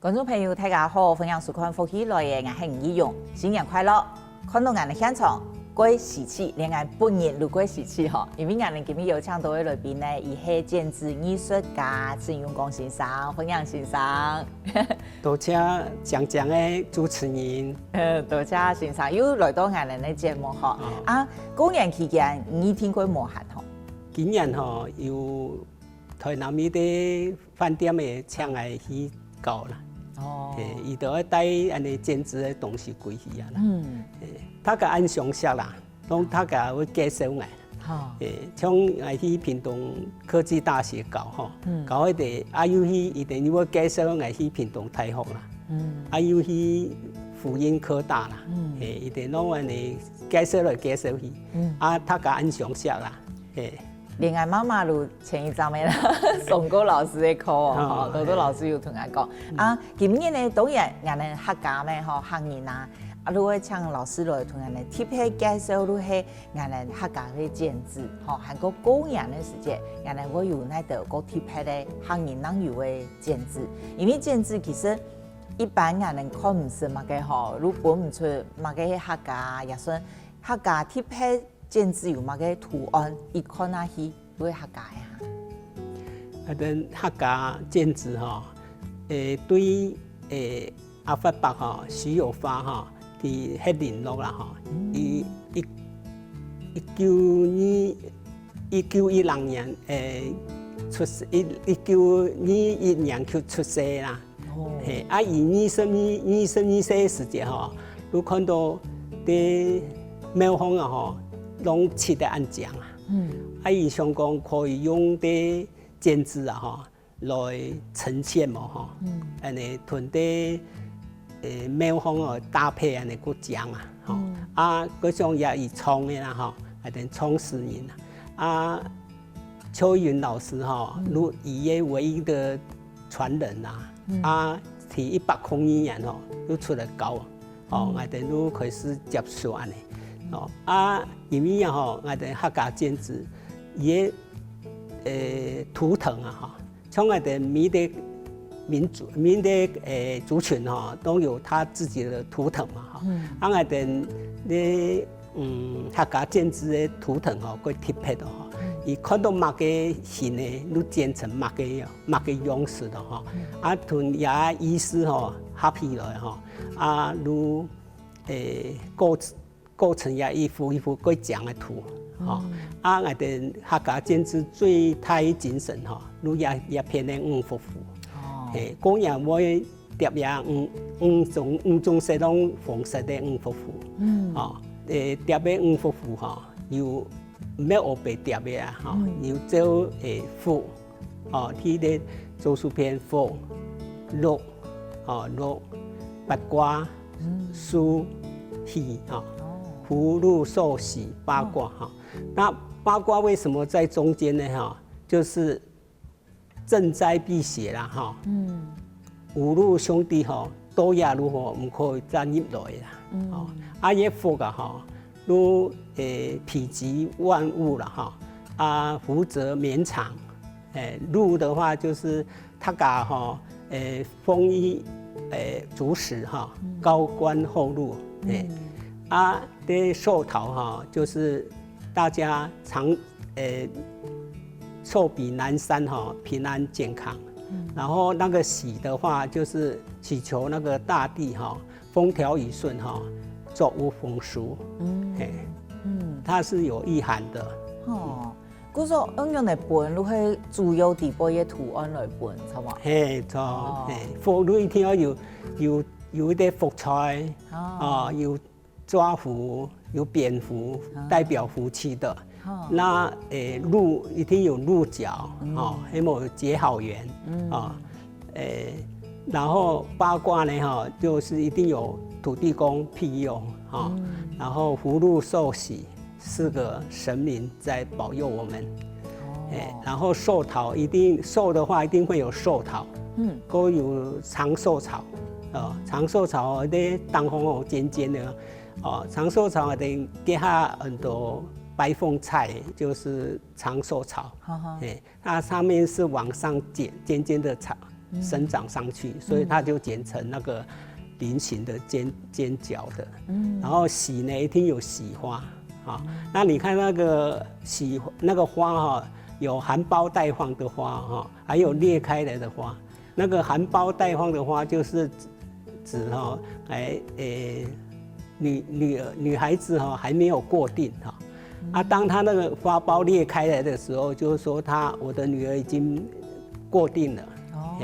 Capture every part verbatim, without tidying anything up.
觀眾朋友，大家好，歡迎收看《福氣來了》，𠊎係吳奕蓉，新年快樂！看到𠊎等現場蓋喜氣，連𠊎本人都蓋喜氣吼，因為𠊎等今日邀請到个來賓呢，佢係剪紙藝術家陳永光先生，歡迎先生。多謝靚靚个主持人。呃，多謝先生又來到𠊎等个節目吼。啊，過年期間，你一定蓋無閒吼？今年吼，有台南一个飯店个請𠊎去搞啦。哦。嘿，佢就愛帶恁呢剪紙个東西過去啊啦。嗯。嘿，大家恁相惜啦，攏大家會介紹𠊎。吼。嘿，像𠊎去屏東科技大學搞吼，嗯。搞一个，啊又去，佢等又會介紹𠊎去屏東大學啦。嗯。啊又去輔仁科大啦。嗯。嘿，佢等攏恁呢介紹來介紹去。嗯。啊，大家恁相惜啦。嘿。 連𠊎媽媽都前一站个啦，上過老師个課哦，吼，哦，多多老師有同𠊎講。嗯。啊，今日呢，當然，𠊎等客家个吼，客人啊，啊，就會請老師來同𠊎等特別介紹，就係𠊎等客家个剪紙，吼，還過過年个時節，𠊎等會有哪兜个特別个客人能有个剪紙。因為剪紙其實一般𠊎等看毋識麼个吼，就分毋出麼个係客家，也算客家特別 剪紙有麼个圖案，一看下去，就係客家个哈。𠊎等客家剪紙吼，誒，對，誒，阿發伯吼，徐有發吼，佢係麟洛啦吼，嗯。佢一，一九二，一九一零年，誒，出世，一，一九二一年就出世啦。 哦。嘿，啊，佢二十二，二十二歲个時節吼，就看到在廟方啊吼，攏漆得恁靚啊。嗯。啊，佢想講可以用這剪紙啊吼，來呈現嘛吼。嗯。恁呢同這，呃，廟方哦搭配恁呢較靚啊，吼。嗯。啊，佢想也以創个啦吼，還等創始人啊。啊，邱雲老師吼，嗯。就佢个唯一个 傳人啊，嗯。啊，佢一百空二年吼，就出來教，哦，嗯。𠊎等就開始接觸恁呢，哦，啊，因為啊吼，𠊎等客家剪紙，佢个，呃，圖騰啊吼，像𠊎等每个民族，每个，呃，族群吼，都有他自己的圖騰嘛吼，嗯。啊，𠊎等呢， 嗯，客家剪紙个圖騰吼，較特別个吼。嗯。佢看到麼个形呢，就剪成麼个樣，麼个樣式个吼。嗯。啊，同這意思吼，合起來吼，啊，就，誒，構，構成這一幅一幅較靚个圖，吼。嗯。啊，𠊎等客家剪紙最大个精神吼，就這，這片个五福符。哦。嘿，過年會 疊呀，五，五種，五種色攏紅色个五福符。嗯。吼，誒，疊个五福符吼，有，毋係烏白疊个啊，吼，嗯。有照，誒，福，吼，第一个左手片福，祿，吼，祿，八卦，嗯。戌，喜，吼，哦。福祿壽喜八卦，哦。吼。那八卦為什麼在中間呢？吼，就是 賑災避邪啦，吼。嗯。五路兄弟吼，到這路吼，毋可以再入來啦，嗯。吼。啊，這福啊，吼，就，誒，否極萬物啦，吼。啊，福澤綿長，誒，祿的話就是大家吼，誒，豐衣，誒，足食哈，嗯。高官厚祿，誒。嗯。啊，這壽桃哈，就是大家常，誒，壽比南山哈，平安健康。嗯。然後那個喜的話，就是祈求那個大地哈，風調雨順哈，作物豐收。嗯。嘿。嗯。它是有意涵的。哦。 故所恁樣來分，就係主要底背个圖案來分，著無？嘿，著，哦。嘿，福就一定愛有，有，有一个福菜，哦。哦，有抓福，有蝙蝠，哦。代表福氣的。哦。那，誒，鹿一定有鹿角，嗯。哦，還有結好緣，嗯。哦，誒，然後八卦呢，哈，就是一定有土地公庇佑，哈，嗯。然後福祿壽喜， 四個神明在保佑我們。哦。哎，然後壽桃一定，壽的話一定會有壽桃，嗯。還有長壽草，哦，長壽草哦，這當紅哦，尖尖的哦，長壽草的底下很多白鳳菜，就是長壽草，哈哈。哎，它上面是往上尖，尖尖的草，生长上去，所以它就剪成那个菱形的尖尖角的。嗯，然后喜呢，一定有喜花啊。那你看那个喜那个花哈，有含苞待放的花哈，还有裂开来的花。那个含苞待放的花就是指哈，哎诶，女女儿女孩子哈还没有过定哈。啊，当她那个花苞裂开来的时候，就是说她我的女儿已经过定了。哦，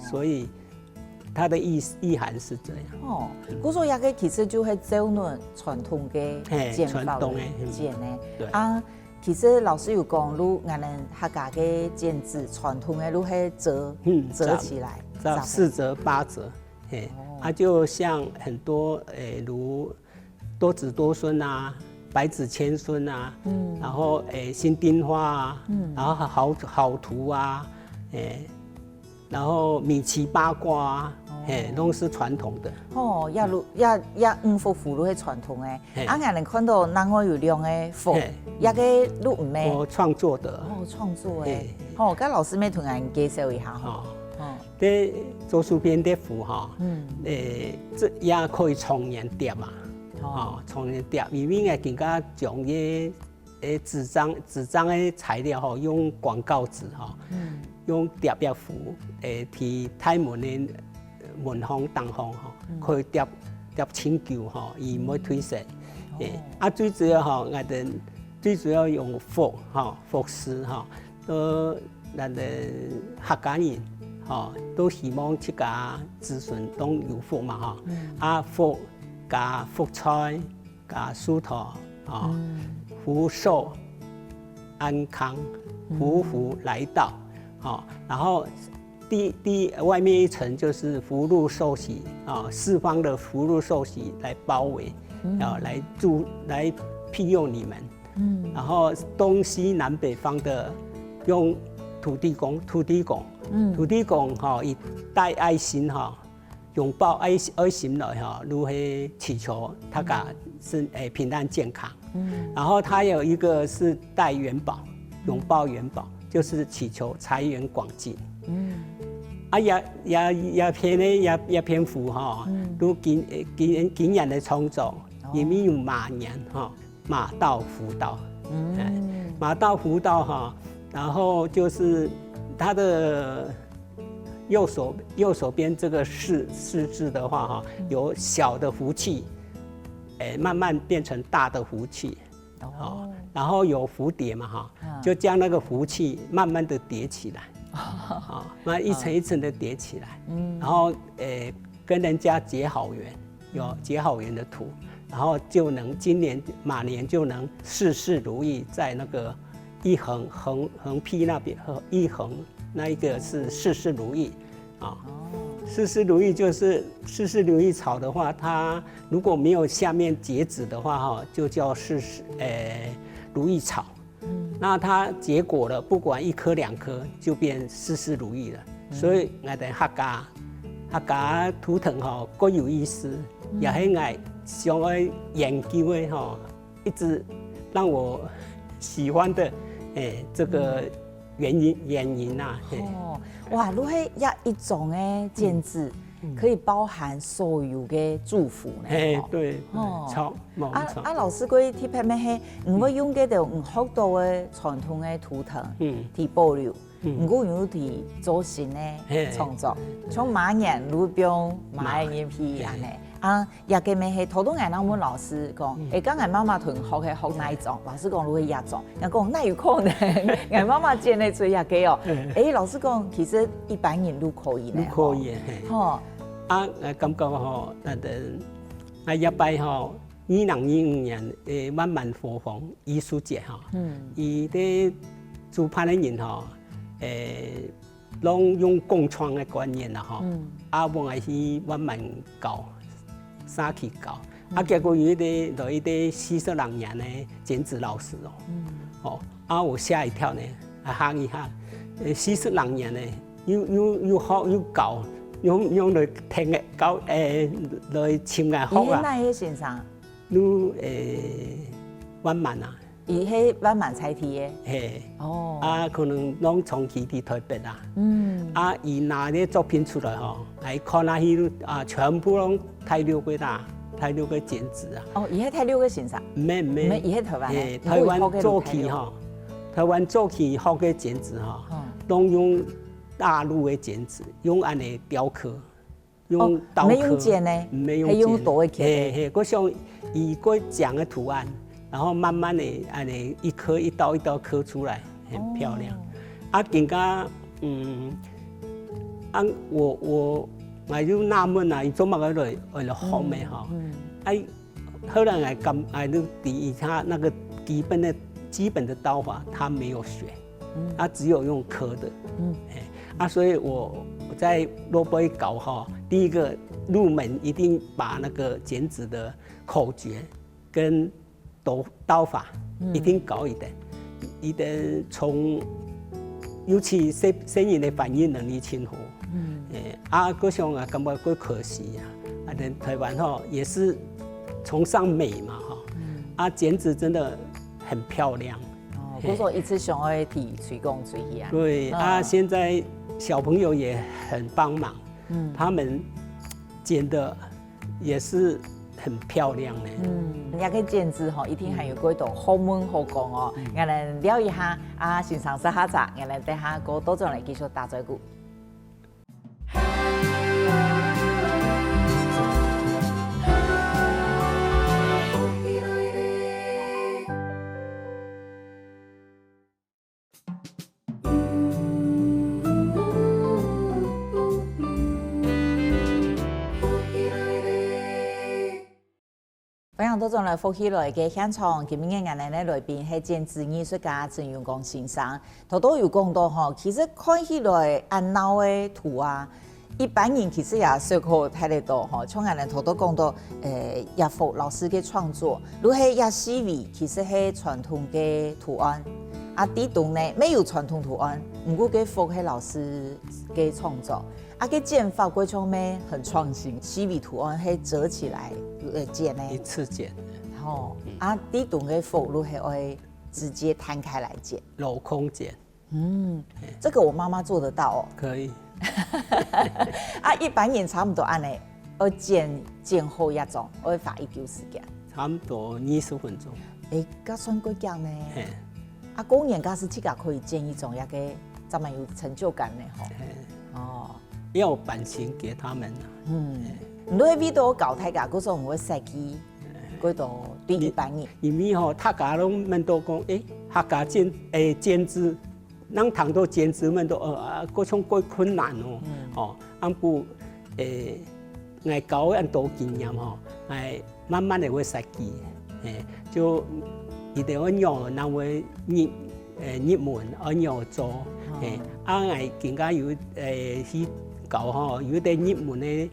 所以它的意思意涵是这样。哦，故所这个其实就系照阮传统个嘿，剪法来传统的，嗯，剪个。对。啊，其实老师有讲，如俺们客家个剪纸传统个，如系折，嗯，折起来，折四折八折，嘿，哦，它就像很多诶，如多子多孙啊，百子千孙啊，嗯，然后诶，新丁花啊，嗯，然后好好图啊，诶，然后米奇八卦啊，哦，嘿，都是传统的。哦，也如也也五福符都是传统的。嘿，啊，俺们看到另外有两个福，嘿，也个路毋咩？我创作的。哦，创作的。嘿，哦，跟老师妹同俺介绍一下哈。哦，哦，这左手边的福哈，嗯，诶，这也可以常年贴嘛。哦，常年贴，因为啊，更加将个诶，纸张纸张个材料吼，用广告纸吼，嗯，用贴壁糊，诶，贴大门个门框顶方吼，可以贴贴清久吼，伊毋会褪色。诶，啊，最主要吼，𠊎等最主要用福吼，福字吼，都咱个客家人吼，都希望自家子孙都有福嘛吼。啊，福加福菜， 加树头，哦，嗯，福寿安康，嗯，福福来到，哦，然后第第外面一层就是福禄寿喜，哦，四方的福禄寿喜来包围，嗯，哦，来助来庇佑你们。嗯，然后东西南北方的用土地公，土地公，嗯，土地公哈，以带爱心哈， 拥抱爱爱心来哈，如何祈求他个身诶平安健康。嗯，然后他有一个是带元宝，拥抱元宝，就是祈求财源广进。嗯，啊，也也也篇呢，也也篇幅哈，嗯，如今今今年的创作，哦，因为有马年哈，马到福到，嗯，马到福到哈，然后就是他的右手右手边这个四四字的话哈，有小的福气，诶，慢慢变成大的福气，哦，然后有蝴蝶嘛哈，就将那个福气慢慢的叠起来，啊，那一层一层的叠起来，嗯，然后诶跟人家结好缘，有结好缘的图，然后就能今年马年就能事事如意，在那个一横横横批那边，一横那一个是事事如意啊。事事如意就是事事如意草的话，它如果没有下面结子的话，哈，就叫事事呃如意草。 那它结果了，不管一颗两颗，就变事事如意了。所以，𠊎等客家客家图腾吼，各有意思，也是𠊎想要研究的吼，一直让我喜欢的，诶，这个原因原因啊。嘿，哦，哇，如果要一种诶剪纸，可以包含所有的祝福呢。嘿，对，哦，超。 啊啊，老师个特别咩係，你會用个就你學到个傳统个圖腾，嗯，去保留，嗯，你个有去做新个创作，像馬年如用馬个人皮安呢。啊，也个咩係，頭拄𠊎那問老師講，誒，剛才媽媽同學个學哪一種？老師講如果這種，人講哪有可能？𠊎媽媽剪个出這个哦。誒，老師講其實一般人都可以呢。都可以，嘿。吼，啊，感覺吼，那个，那一擺吼， 二零二五年个萬巒和風藝術節吼，嗯，佢个主辦个人吼，誒，攏用共創个觀念啦吼，嗯，啊，往下去萬巒搞，社區搞，啊，結果有一个來一个四十零年个剪紙老師哦，嗯，哦，啊，我嚇一跳呢，啊，嚇一嚇，誒，四十零年呢，又又又學又搞，用用來聽个搞，誒，來尋个學啊。你係哪个先生？ 如誒萬巒啊，佢係萬巒在地个。嘿。哦。啊，可能攏長期在台北啊。嗯。啊，佢拿个作品出來吼，來看下去啊，全部攏大陸个啦，大陸个剪紙啊。哦，佢係大陸个先生？毋係，毋係。毋係，佢係台灣个，嘿，佢台灣早期吼，台灣早期學个剪紙吼，哦。攏用大陸个剪紙，用恁呢雕刻。 用刀刻，哦，毋係用剪个，毋係用剪个，係用刀个刻个。嘿，嘿，我想佢个靚个圖案，然後慢慢地恁呢一刻一刀一刀刻出來，很漂亮。哦。啊，更加，嗯，啊，我，我，𠊎就納悶啊，佢做麼个來，來學个吼？嗯，嗯。啊，後來𠊎感，𠊎就知佢那個基本的，基本的刀法，他沒有學。 嗯。他只有用刻的。嗯。嘿，啊，所以我，我在落尾教吼，第一個入門一定把那個剪紙的口訣跟刀，刀法一定教佢等，嗯。佢等從，尤其細，細人个反應能力真好。嗯。嘿，啊，我想啊，感覺較可惜啊，啊，咱台灣吼，也是崇尚美嘛，吼。嗯。啊，剪紙真的很漂亮。 哦，嘿。故所一直想愛提推廣出去啊。對，嗯。啊，現在小朋友也很幫忙，嗯。他們剪得也是很漂亮的。嗯，人家个剪紙吼，一定還有幾多學問好講哦。嗯。𠊎等尞一下，啊，先生食下茶，𠊎等等下過倒轉來繼續打嘴鼓。 歡迎倒轉來福氣來个現場，今日𠊎等个來賓係剪紙藝術家陳永光先生。頭頭有講到吼，其實看起來恁鬧个圖啊，一般人其實也小可睇得到吼，像𠊎等頭頭講到，誒，葉福老師个創作，就係這四位其實係傳統个圖案，啊，底肚呢，乜有傳統圖案，毋過該幅係老師个創作。 啊，該剪法過程乜很創新，四位圖案係摺起來，呃，剪个。一次剪。吼，嗯。啊，底肚个幅就係愛直接攤開來剪。鏤空剪。嗯，嘿。這個我媽媽做得到哦。可以。啊，一般人差不多恁呢，愛剪，剪好一張，愛花幾久時間？差不多二十分鐘。誒，該算較遽呢。嘿。啊，過年假使自家可以剪一張，也个，正蠻有成就感呢吼。嘿。哦。 要有版型給他們啊。嗯，你都會為到教大家，故所你會設計，過到對一般人。因為吼，大家攏問到講，誒，客家剪，誒，剪紙，人聽到剪紙問到，呃，啊，過像過困難哦。嗯。哦，啊毋過，誒，𠊎教恁多經驗吼，𠊎慢慢个會設計，嘿，就一定愛仰，人會認，誒，入門，愛仰做，嘿，啊，𠊎更加有，誒，去搞吼，有一個入門个，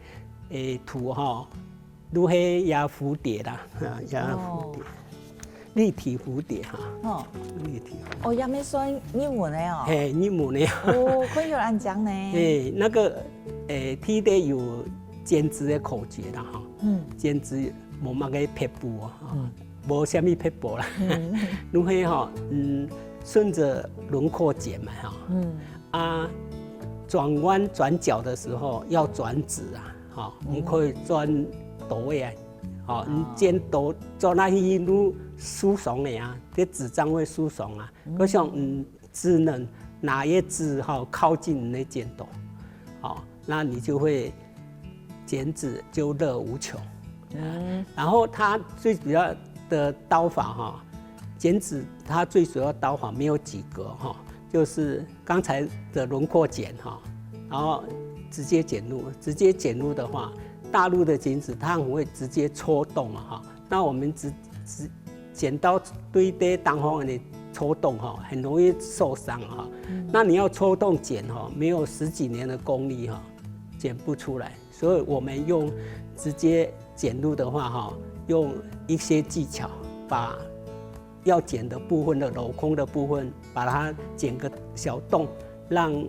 誒，圖吼，就係這蝴蝶啦，啊，這蝴蝶，哦。立體蝴蝶哈，哦。立體蝴蝶。哦，也乜算入門个哦。嘿，入門个。哦，可以有恁講呢。嘿，那個，誒，第一個有剪紙个口訣啦哈。嗯。剪紙 無麼个撇步啊，吼，嗯。無啥物撇步啦。嗯。就係吼，嗯，順著輪廓剪嘛，吼。嗯。啊，轉彎轉角的時候要轉直啊，吼，嗯。毋可以轉倒位啊，吼，哦。你剪倒，轉下去就受傷个啊，這紙張會受傷啊。嗯。我想，嗯， 只能拿一支吼靠近你的剪刀，好，那你就會剪紙就樂無窮。嗯。然後它最主要的刀法哈，剪紙它最主要刀法沒有幾個哈，就是剛才的輪廓剪哈，然後直接剪入，直接剪入的話，大陸的剪紙它很會直接戳洞嘛哈，那我們直，直，剪刀對這當中的戳洞哈，很容易受傷哈。嗯。那你要戳洞剪哈，沒有十幾年的功力哈，剪不出來。所以我們用直接剪入的話哈，用一些技巧把要剪的部分的鏤空的部分，把它剪個小洞，讓，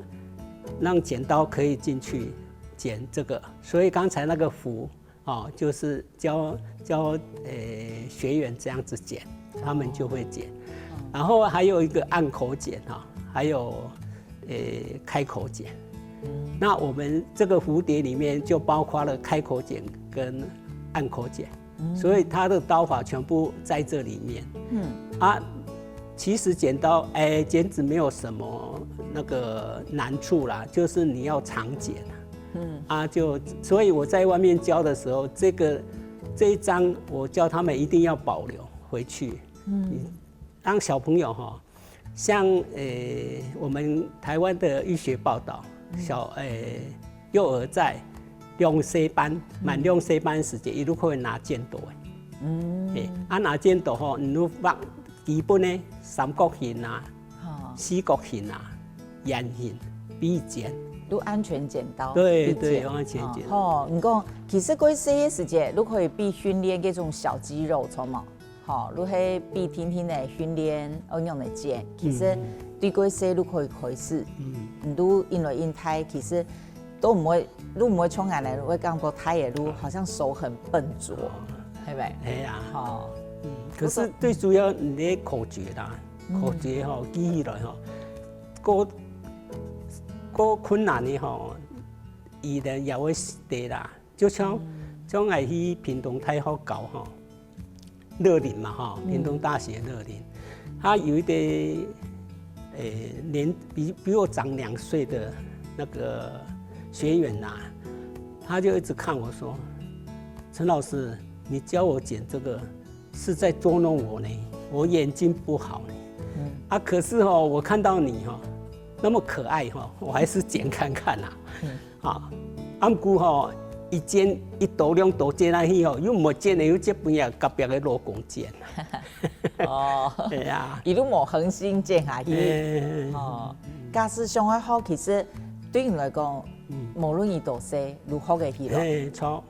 讓剪刀可以進去剪這個。所以剛才那個福 哦，就是教，教，呃，學員這樣子剪，他們就會剪。然后还有一个暗口剪哈，还有呃开口剪。那我们这个蝴蝶里面就包括了开口剪跟暗口剪，所以它的刀法全部在这里面。嗯，啊，其实剪刀，哎，剪纸没有什么那个难处啦，就是你要常剪啊。嗯，啊，就所以我在外面教的时候，这个这一张我教他们一定要保留回去。嗯，让小朋友哈，像呃我们台湾的医学报道，小呃幼儿在两岁半，满两岁半时节，伊都可以拿剪刀的。嗯，哎，啊拿剪刀吼，你都放基本的三角形啊、四角形啊、圆形、笔尖，都安全剪刀，对对，用安全剪刀。吼，你讲，其实过细个时节，都可以比训练这种小肌肉，错吗？ 吼，就係比定定个訓練，愛仰个剪，其實對个細就可以開始。嗯，你就用來用大，其實都毋會，就毋會像恁樣，會感覺大个就好像手很笨拙，係咪？係啊。吼，嗯，可是最主要你个口訣啦，口訣吼，記起來吼，過過困難个吼，伊人也會得啦。 就像像𠊎去屏東大學教吼，樂齡嘛吼，屏東大學樂齡，他有一个呃年比比我长两岁的那个学员呐，他就一直看我说，陈老师，你教我剪这个是在捉弄我呢，我眼睛不好呢。啊，可是吼，我看到你吼那么可爱吼，我还是剪看看啊。 啊，啊毋過吼，一剪一刀兩刀剪下去吼，又無剪个，又接分人隔壁个老公剪。哦，係啊，一路無恒心剪下去。哦，假使想愛學，其實對你來講，無論你多細，都學得起來。係，著。哦，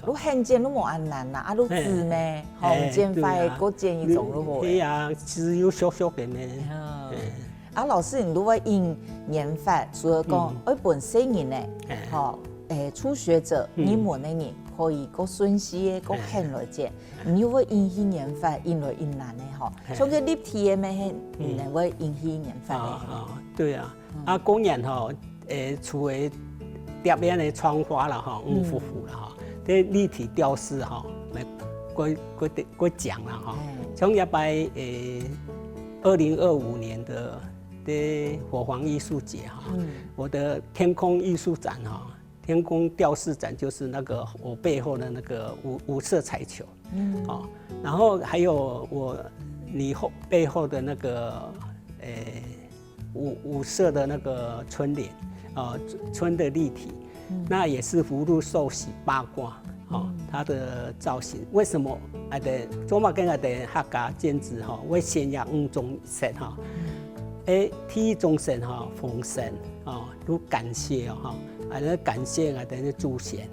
都很剪都無恁難啦，啊，都紙咩，吼，剪法个，過剪一種都好。係啊，紙又縮縮个咩。 啊，老師，你都會用染法，除了講愛分細人呢，吼，欸，初學者，入門个人可以過順序个，過輕來剪，你又會用去染法，用來用難个吼。像个立體个咩，你能會用去染法个。啊，對啊，啊，過染吼，欸，除了貼面个窗花啦吼，五幅幅啦吼，這立體吊飾吼，來過過過講啦吼。像一擺，欸，二零二五年的 的火黄艺术节哈，我的天空艺术展哈，天空吊饰展就是那个我背后的那个五五色彩球，哦，然后还有我你后背后的那个诶五五色的那个春联，啊，春的立体，那也是福禄寿喜八卦。 哦，它的造型。為什麼𠊎兜做麼个𠊎兜客家剪紙吼，會選用五種色吼？欸，第一種色吼，紅色，哦，就感謝哦，吼，啊，來感謝𠊎兜个祖先，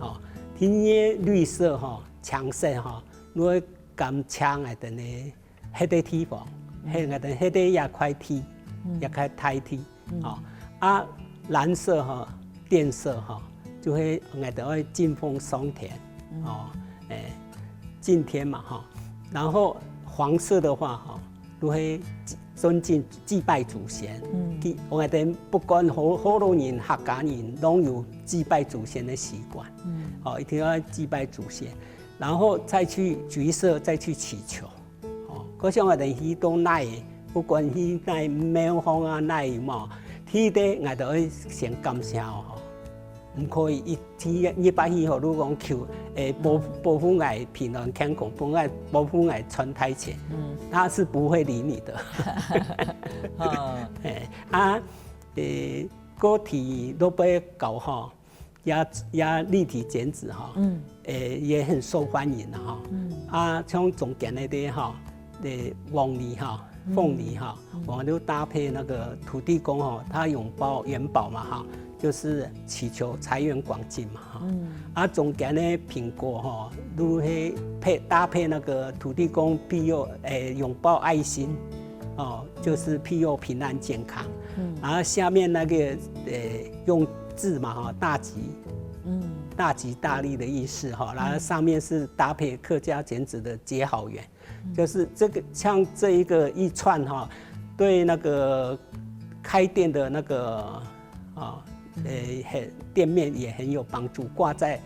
哦。第二綠色吼，青色吼，就會感謝𠊎兜个 該个地方，該𠊎兜該个一塊地，一塊大地，哦。啊，藍色吼，靛色吼，就係𠊎兜愛敬奉上天，哦，欸，敬天嘛吼。然後黃色的話吼，就係尊敬祭拜祖先，祭，𠊎兜不管福福佬人、客家人，攏有祭拜祖先的習慣，哦，一定要祭拜祖先，然後再去橘色，再去祈求。 哦，可想𠊎兜去到哪位，不管去哪廟方啊哪位嘛，去个𠊎兜愛先感謝哦，吼。毋可以一去一擺去吼，就講求，欸，保保護𠊎平安健康，保護𠊎保護𠊎賺大錢，他是不會理你的。欸，啊，欸，過去都不會搞吼， 也也立體剪紙哈，嗯，誒也很受歡迎的哈。嗯，啊，像中間那啲哈，誒黃梨哈、凤梨哈，我們就搭配那個土地公哈，他永保元寶嘛哈，就是祈求財源廣進嘛哈。嗯，啊，中間的蘋果哈，都會配搭配那個土地公庇佑，誒永抱愛心，哦，就是庇佑平安健康。嗯，然後下面那個誒用字嘛哈，大吉， 嗯，大吉大利的意思哈，然后上面是搭配客家剪纸的结好缘，就是这个像这一个一串哈，对那个开店的那个啊，诶，很店面也很有帮助，挂在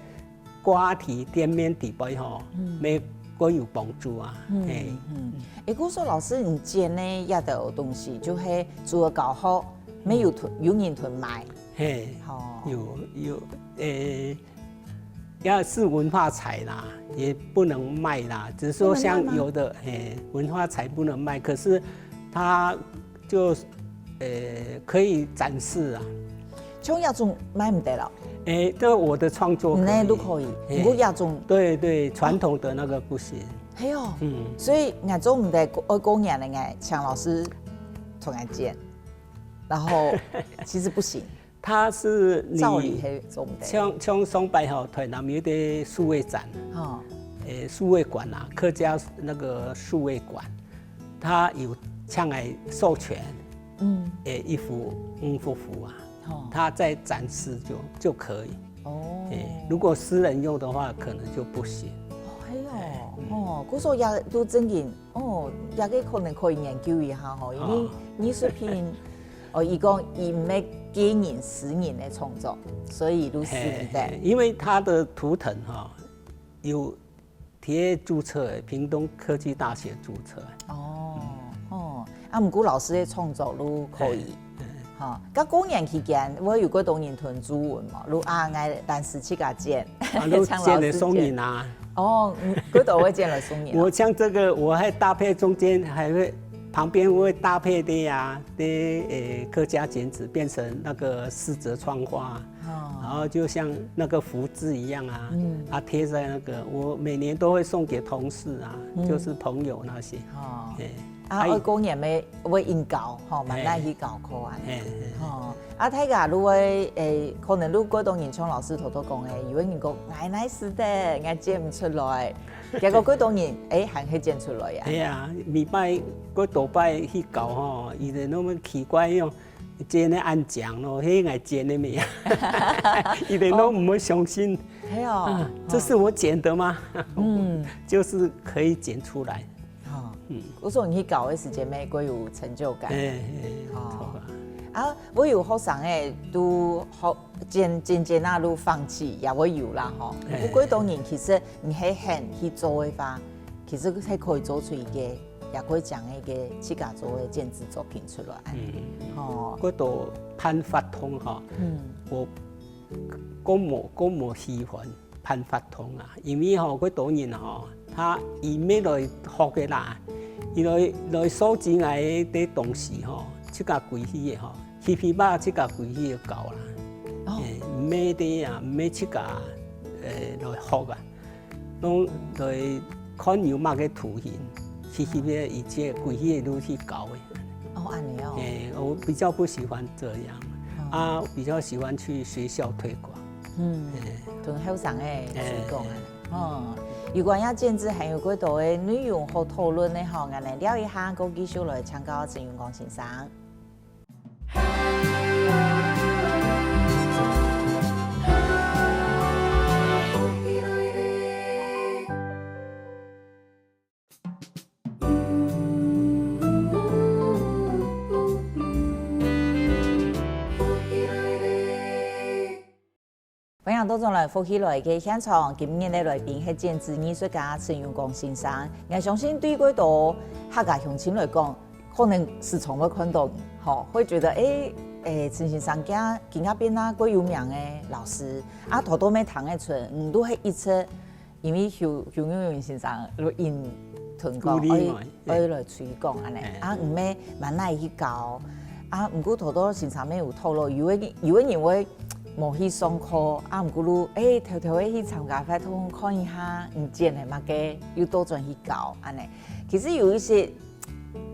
挂在店面底背吼，嗯，也更有帮助啊，嗯，嘿，嗯，诶，故所老师，你剪个这兜东西，就系除了教学，也有同有人同买，嘿，吼，有有诶。要是文化财啦，也不能卖啦，只是说像有的，嘿，文化财不能卖，可是它就，呃，可以展示啊。像这种卖毋得了。诶，这我的创作可以，你那都可以，嘿，不过这种，对对，传统的那个不行。嘿哦，嗯，所以俺做毋得，我个人个，请老师同俺剪，然后其实不行。它是你照理是做毋得。像像上擺吼，台南有个數位展，哦，诶，数位馆啊，客家那个数位馆，它有请来授权，嗯，诶，一幅五幅幅啊，哦，它在展示就就可以。哦，诶，如果私人用的话，可能就不行。哦，还有哦，故所也都正经哦，也个可能可以研究一下吼，因为艺术品。哦，伊讲伊毋係个人私人个创作，所以就使毋得。嘿，因为他的图腾哈，有贴注册的，屏东科技大学注册的。哦，哦，啊，毋过老师个创作都可以。嘿，嘿。哈，个过年期间，我有个多人同朱文嘛，如啊，爱但是自家剪，啊，都剪来送人啊。哦，嗯，个都会剪来送人啊。我像这个，我还搭配中间还会旁边会搭配的呀，的诶客家剪纸变成那个四折窗花，哦，然后就像那个福字一样啊，嗯，啊贴在那个，我每年都会送给同事啊，嗯，就是朋友那些，哦，哎，啊，还有外国人没会应教吼，蛮来去教课啊，哎，哎，吼，啊，大家如果诶，可能如果多人像老师头头讲诶，有个人讲，哎，哪使得，我剪毋出来，结果个多人诶，还会剪出来啊。哎呀，每摆个多摆去教吼，伊就那么奇怪哟，剪的恁靚咯，嘿，我剪的咩啊？伊就都毋会相信，嘿哦，啊，这是我剪的吗？嗯，就是可以剪出来。哦，嗯，我说你去搞的时间，玫瑰有成就感。哎，哎，哦，啊，我有学生诶，都好。 渐渐渐啊，就放弃也会有啦吼。不过当然，其实你係肯去做个话，其实係可以做出一个，也可以将一个自家做个剪纸作品出来。嗯，吼，个都办法通吼。嗯，我个无个无喜欢办法通啊，因为吼，个多人吼，他伊没来学个啦，伊来来收集来个东西吼，自家归去个吼。 翕翕啊，自家归去搞啦。哦，毋免个啊，毋免自家，呃，来学啊，拢来看有么个图形，翕翕个，一切归去都去搞个。哦，恁样哦。哎，我比较不喜欢这样，啊，比较喜欢去学校推广。嗯，同后生个推广啊。哦，有关要剪纸，还有过多个内容好讨论个吼，俺来聊一下，过继续来请教陈永光先生。 欢迎倒转来福气来个现场，今日个来宾系剪纸艺术家陈永光先生。我相信对个多客家乡亲来讲，可能时常会看到你，吼，会觉得，诶，诶，陈先生今今下变啊，个有名个老师，啊，头都没听得出，你都系一直因为邱邱永永先生都引同讲，鼓励嘛，哎，哎，来推广安尼，哎，啊，毋免蛮耐去搞，啊，毋过头多先生也有透露，有个有个人会无去上课，啊，毋过都哎偷偷的去参加活动看一下，毋见系么个，又倒转去搞安尼。其实有一些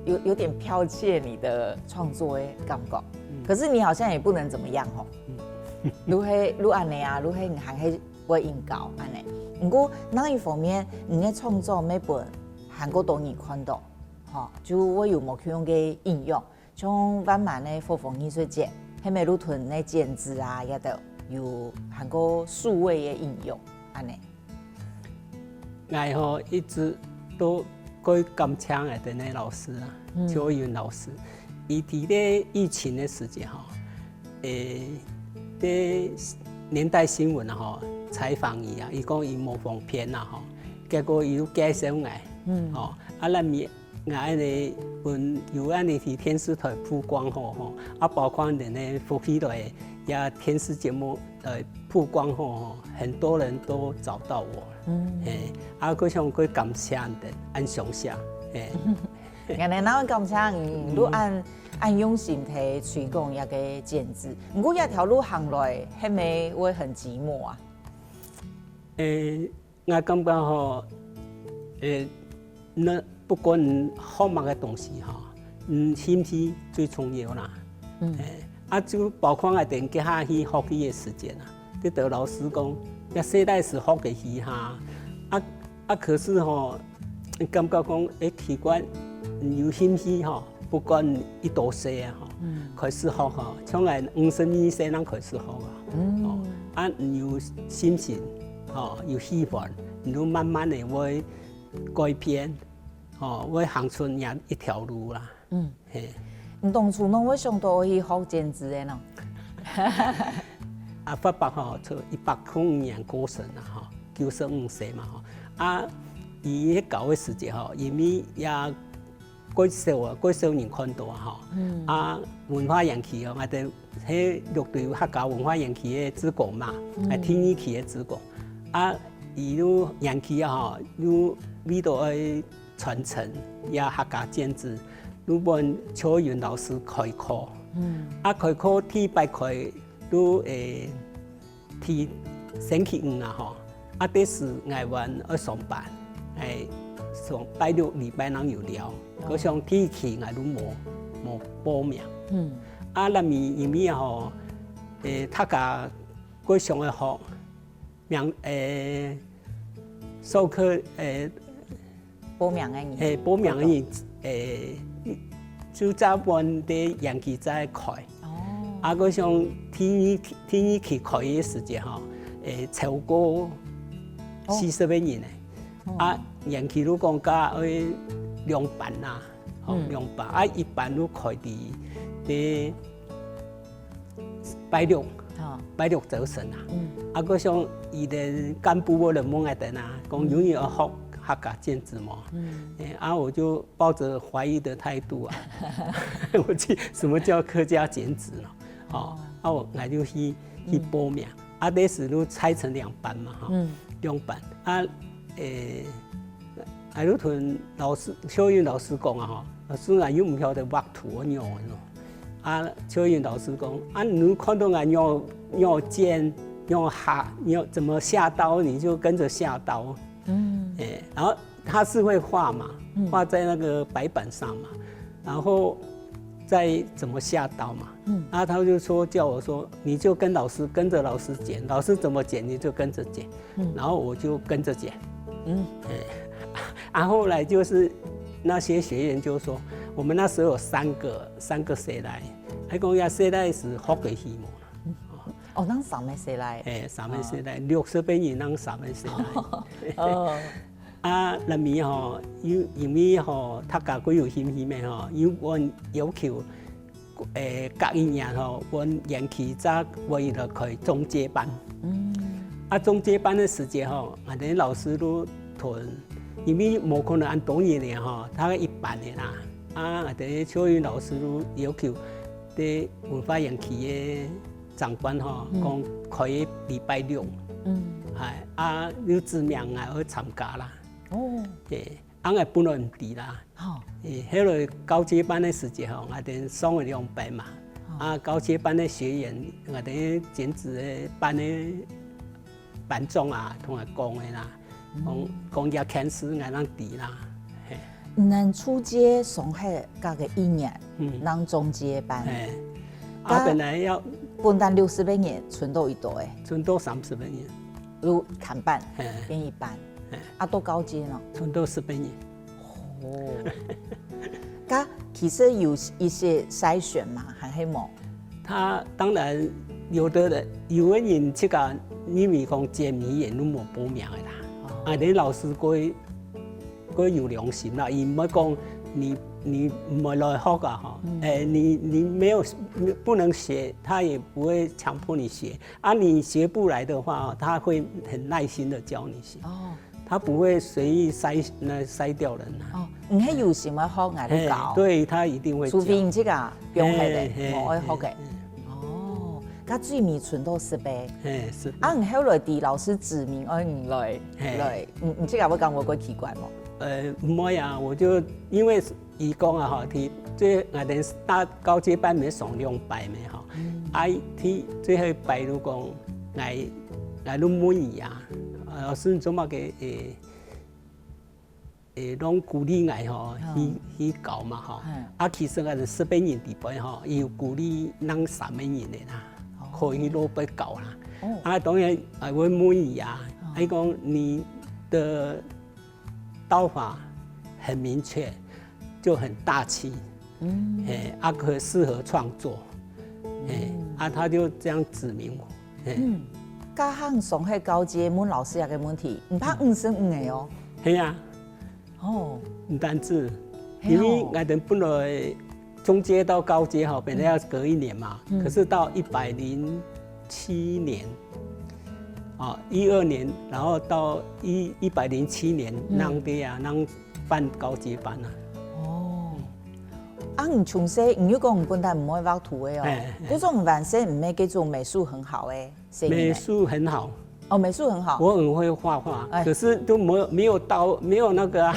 有有点剽窃你的创作的感觉，可是你好像也不能怎么样吼。如果如果安尼啊，如果你还会 会引导安尼。毋过另一方面，你个创作每本还过多人看到，吼，就会有无共样个应用。像万万个复兴艺术节，迄每路屯个剪纸啊，也都有還過數位个應用，恁呢。 𠊎吼一直都蓋感謝𠊎等个老師啊，嗯。邱云老師。佢在疫情个時節吼，誒，在年代新聞啊吼，採訪佢啊，佢講佢無方便啊吼，結果佢就介紹𠊎，嗯。吼，啊，咱 𠊎恁呢分有恁呢去電視台曝光吼，吼，啊，包括恁呢福氣來也電視節目來曝光吼，吼，很多人都找到我，嗯。嘿，啊，非常非常感謝恁呢，恁詳細，嘿。𠊎呢，那感謝你，你恁，恁用心去推廣這個剪紙。毋過這條路行來，係毋係會很寂寞啊？誒， 𠊎感覺吼，誒，那不管學麼个東西吼，嗯，興趣最重要啦。嗯。誒，啊，就包括𠊎等這下去學習个時間啊，得到老師講，這世代係學个去哈。啊，啊，可是吼，感覺講，誒，奇怪，有興趣吼， 不管幾多歲啊，吼，嗯。開始學吼，像𠊎五十二歲正開始學啊，嗯。吼，啊，你有心情，吼，有喜歡，你就慢慢的會改變，吼，會行出你一條路啦。嗯。嘿。你當初哪會想到去學剪紙个呢？啊，伯伯吼，就一百空五年過身啦，吼，九十五歲嘛，吼。啊，佢去搞个時節吼，因為也 蓋少啊，蓋少人看到啊吼。嗯。啊，文化園區哦，𠊎等係六堆客家文化園區个志工嘛，嗯。啊，第二期个志工。啊，佢又園區啊吼，又為著愛傳承這客家剪紙，又分邱云老師開課。嗯。啊，開課第一擺開就，誒， 第星期五啊吼，啊，該時𠊎還愛上班，誒，上拜六、禮拜正有尞，哦。該想第一期𠊎都無，無報名。嗯。啊，那麼因為吼，誒，大家各想愛學，名，誒，授課，誒， 報名个人。嘿，報名个人，誒，就早半个園區正開。哦。啊，𠊎想第二，第二期開个時節吼，誒，超過哦。四十个人呢。哦。啊，園區就講加愛兩班啦，吼，嗯。兩班。啊，一班就開在，在 拜六，哦。拜六早晨啊。嗯。啊，𠊎想佢等幹部个人問𠊎等啊，講，嗯。有人愛學客家剪紙無？嗯。誒，啊，我就抱著懷疑的態度啊，我去，什麼叫客家剪紙呢？哦，哦。啊，𠊎，𠊎就去，去報名。嗯。啊，該時就拆成兩班嘛，吼，嗯。兩班。啊，誒， 啊，就同老師，秀英老師講啊，吼，老師啊，又毋曉得畫圖，仰般呢？啊，秀英老師講，啊，你看到𠊎仰，仰剪，仰下，仰，怎麼下刀，你就跟著下刀。嗯。誒，然後他是會畫嘛，嗯。畫在那個白板上嘛，然後再怎麼下刀嘛。嗯。啊，他就說，叫我說，你就跟老師，跟著老師剪，老師怎麼剪，你就跟著剪。 嗯。然後我就跟著剪。嗯。誒，啊，後來就是那些學員就說，我們那時候有三個，三個世代，還講這世代係學个戲無啦。哦，該三個世代。誒，三個世代，哦。六十个人，該三個世代。哦。啊，那麼吼，又，因為吼，大家都有興趣咩吼，又問要求 誒，隔一年吼，阮園區正會來開中階班。嗯。啊，中階班个時節吼，𠊎等老師就同，因為無可能恁多人了吼，大概一班个啦。啊，𠊎等秀英老師就要求，在文化園區个長官吼，嗯。講開禮拜六。嗯。哎，啊，有指名𠊎愛參加啦。哦。對，啊，𠊎本來毋知啦。 吼。誒，後來交接班个時節吼，𠊎等上了兩班嘛。吼。啊，交接班个學員，𠊎等剪紙个班个班長啊，同𠊎講个啦，嗯。講，講這件事𠊎正知啦。嘿。你等初階上學該个一年，嗯。正中階班。嘿。啊，該本來要分擔六十个人，存到幾多誒？存到三十个人。有減班，嘿。變一班。嘿。啊，到交接呢？存到十个人。 哦。該其實有一些篩選嘛，還係無？他當然有的人，有的人自家認為講剪語言都無報名的啦。啊，連老師過過有良心啦，佢毋會講你你毋會來學啊，吼，誒，你你沒有不能學，他也不會強迫你學。啊，你學不來的話，他會很耐心的教你學。哦，他不會隨意篩那篩掉人啊。哦，你係有心愛學，𠊎就教。對，他一定會教。除非你自家放忒个，嘿，嘿，無愛學个。嘿，嘿。哦，該最尾存到十八。嘿，十八。啊，你後來對老師指明愛你來，嘿。來，你你自家會感覺過奇怪無？呃，毋會啊，我就因為佢講啊，吼，佢最𠊎等大高階班毋係上兩擺咩，吼，啊，佢最後一擺就講，𠊎𠊎就問佢啊，啊，老師你做麼个誒誒，攏鼓勵𠊎吼，去去教嘛吼。啊，其實𠊎等十八人裡背吼，佢有鼓勵𠊎三个人个啦，可以去落去教啦。啊，當然，啊，𠊎問佢啊，佢講你的 刀法很明確，就很大氣，嗯，嘿，啊，可適合創作，嘿，啊，他就這樣指明我，嘿，嗯，加上上係高階問老師這个問題，毋怕五十五个哦。嘿啊，哦，毋單止，因為𠊎等本來 中階到高階哈，本來要隔一年嘛，可是到一百零七年，啊，一二年，然後到一一百零七年，嗯，正得啊，正辦高階班啊。哦，啊，你從細你又講你本來毋會畫圖个哦，嘿，嘿，故所你還細毋係該種美術很好个。 美術很好。哦，美術很好。我很會畫畫，哎，可是都沒有沒有到沒有那個啊，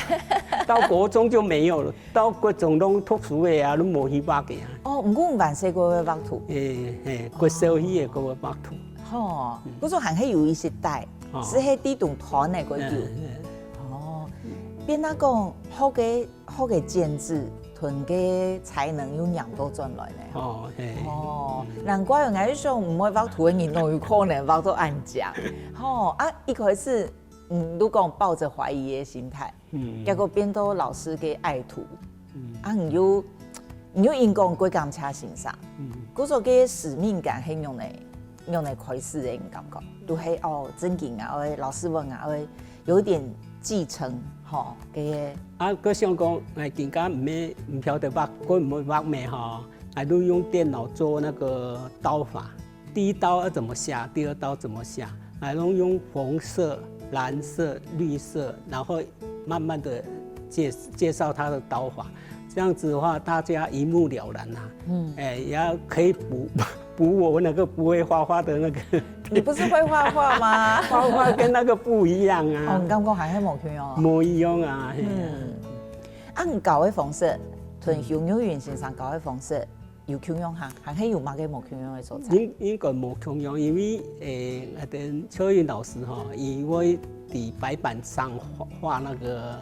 到國中就沒有了，到國中攏讀書个啊，攏無去畫个啊。哦，毋過你還細个會畫圖。誒，嘿，國小去个，國畫畫圖。吼，故所還係有一些帶，哦，係該地動團个該種。嗯，嗯。哦，變到講學个 學个剪紙，同个才能又仰倒轉來呢。哦，嘿。哦，難怪𠊎就想毋會畫圖个人，都有可能畫到恁靚。吼，啊，一開始，嗯，你講抱著懷疑个心態，嗯，結果變到老師个愛徒，嗯，啊，你又你又應講過感謝先生，嗯，故所个使命感係仰仔，仰仔開始个，你感覺，都係哦，正經啊，愛老師問啊，愛 有點繼承，吼，个。啊，佢想講，哎，更加毋係毋曉得畫，佢毋會畫咩吼，哎，都用電腦做那個刀法。第一刀要怎麼下，第二刀怎麼下，哎，都用紅色、藍色、綠色，然後慢慢的介介紹他的刀法。這樣子的話，大家一目了然啊。嗯，哎，也可以補補我那個不會畫畫的那個。你不是會畫畫嗎？畫畫跟那個不一樣啊。哦，你感覺還係無共樣哦。無一樣啊，嘿啊。嗯，啊，你教个方式，同熊友雲先生教个方式有共樣哈，還係有麼个無共樣个所在？應應該無共樣，因為誒，𠊎等秋雲老師吼，佢會在白板上畫畫那個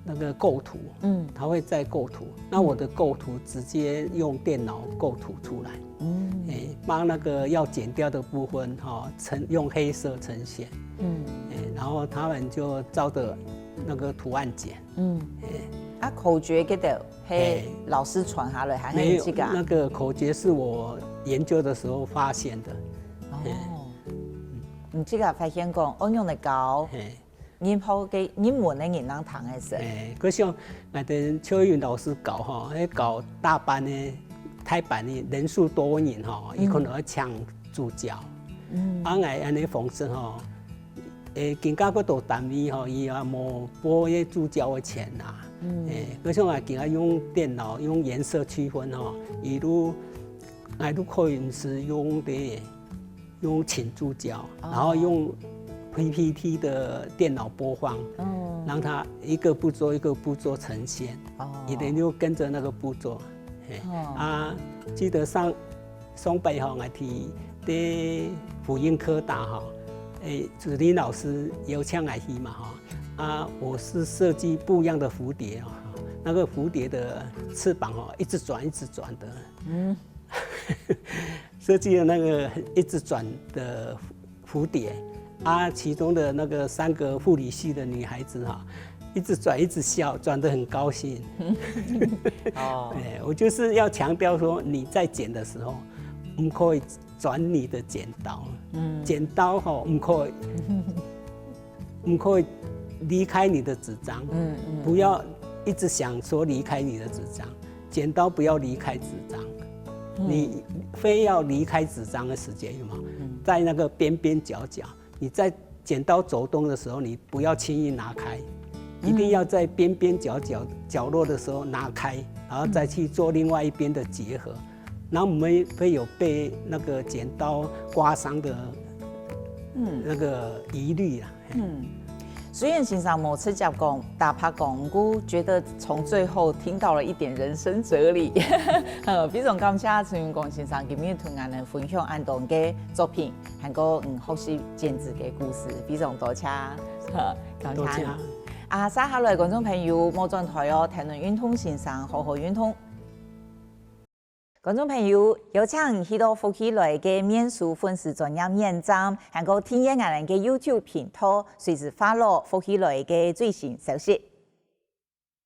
那個構圖，嗯，他會再構圖，那我的構圖直接用電腦構圖出來。 嗯，哎，把那個要剪掉的部分哈，呈用黑色呈現。嗯，哎，然後他們就照著那個圖案剪。嗯，哎，啊，口訣該兜係老師傳下來，還係你自家？沒有，那個口訣是我研究的時候發現的。哦，你自家發現講，哦，用得搞。嘿， 任何个英文个人人聽个識。誒，可像𠊎等秋雲老師教吼，該教大班个、大班个人數多人吼，佢可能愛請助教。嗯，啊，𠊎恁樣方式吼，誒，更加較多單位吼，佢也無撥該助教个錢啦。嗯，誒，可像𠊎今下用電腦用顏色區分吼，佢都，𠊎都可以毋使用个。 用請助教，然後用P P T的電腦播放，讓他一個步驟一個步驟呈現，你等就跟著那個步驟。嘿，啊，記得上上擺吼，𠊎去在輔英科大吼，誒，子林老師邀請𠊎去嘛吼，啊，我是設計不一樣的蝴蝶哦，那個蝴蝶的翅膀哦，一直轉一直轉的，嗯， 設計的那個一直轉的蝴蝶啊，其中的那個三個護理系的女孩子哈，一直轉一直笑，轉得很高興。哦，哎，我就是要強調說，你在剪的時候，毋可以轉你的剪刀，剪刀吼，毋可以，毋可以離開你的紙張，不要一直想說離開你的紙張，剪刀不要離開紙張，你非要離開紙張的時間，有沒有？在那個邊邊角角，你在剪刀走動的時候，你不要輕易拿開，一定要在邊邊角角角落的時候拿開，然後再去做另外一邊的結合。然後我們會有被那個剪刀刮傷的，嗯，那個疑慮啊。嗯，雖然先生無直接講，打拍講，毋過覺得從最後聽到了一點人生哲理。非常感謝陳永光先生今日同𠊎等分享恁多个作品，還過嗯學習剪紙个故事，非常多謝。感謝。多謝。啊，接下來觀眾朋友，莫轉台哦，談論運動先生，好好運動。 觀眾朋友，邀請你去到福氣來个面書粉絲專頁網站，還過訂閱𠊎等个YouTube頻道，隨時follow福氣來个最新消息。